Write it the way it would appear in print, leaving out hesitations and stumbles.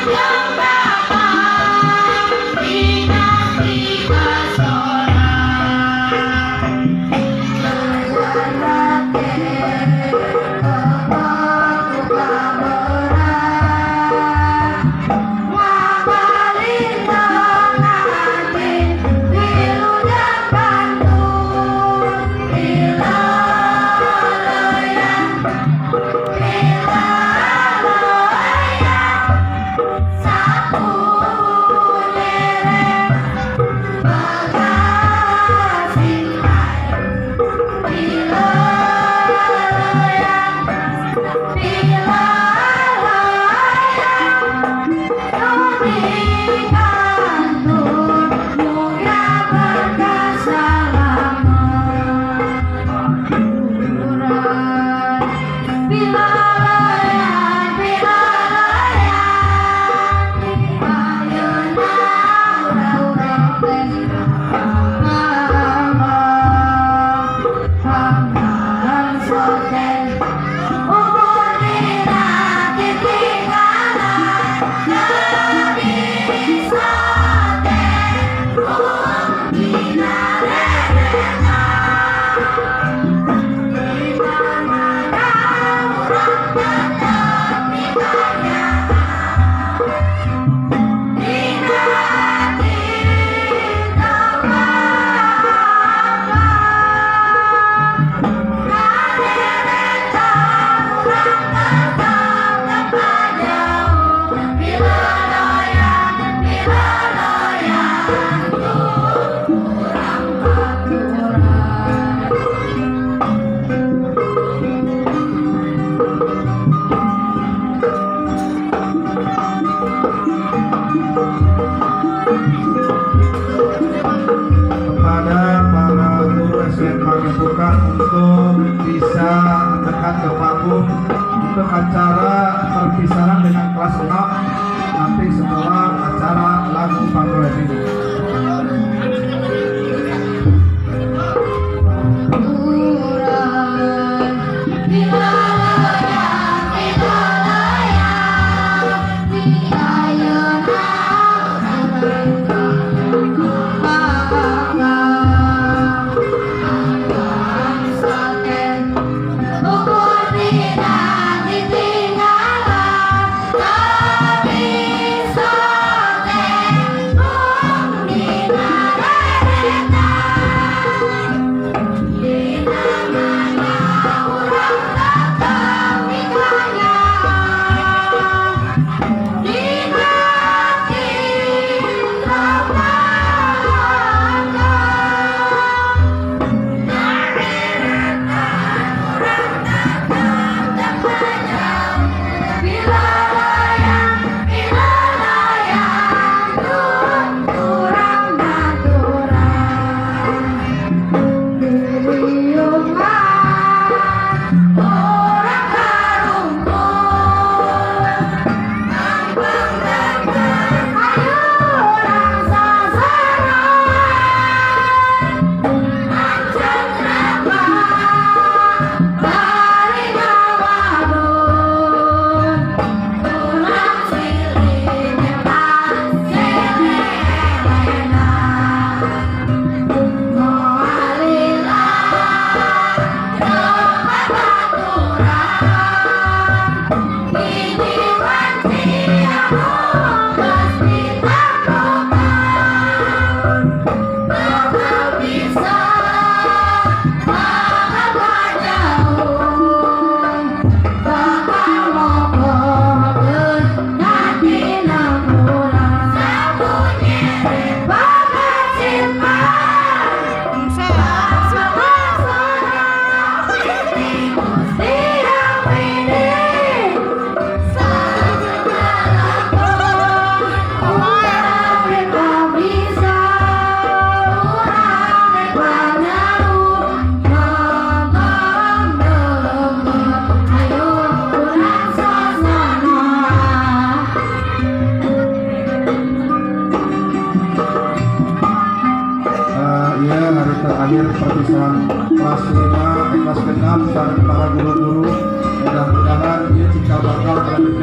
Kanjeng Bapak Dinasti Pesona. Jalanake tukang beras, ngabalin ati wilujeng pantun. Pilaleyan, pilaleyan, sapu lereng begasing. Pilaleyan, pilaleyan, Dudi kantun mugia berkah salamet. Pilaleyan, pilaleyan, ayeuna urang teh hamban soten umur dina titinggalan bisa teh dina rereta. Di mana urang tetep mikanyaah dina teu apa-apa. Karereta urang tetep teu jauh. Pilaleyan, pilaleyan, urang baturan. Kepada para guru SDN Pagebukan untuk bisa dekat ke panggung untuk acara perpisahan dengan kelas 6 nanti setelah acara lagu paguyuban ini. Pilaleyan, pilaleyan, di ayeuna urang hamban soten ukur dina titinggalan bisa teh mung dina rereta. Dina mana urang tetep mikanyaah dina teu apa-apa. Karereta urang tetep teu jauh. Pilaleyan, pilaleyan, urang baturan. Diriungan urang karumpul Ampeng tegar hayu urang sasaran. Anceng rebah bari ngawadul urang silih nyepang silih elena. Moal lila teu babaturan hiji wanci anu geus ditempukan bakal bisa bakal jauh bakal mokohkeun katinengkuran sapu nyere bakat simpan Gusti Hamidi segala urang rek bisa urang rek panyaru ngomong ayo urang sasana. Iya, hari terakhir perpisahan kelas 5, kelas 6 sareng para guru-guru. Mudah-mudahan ieu cikal bakal.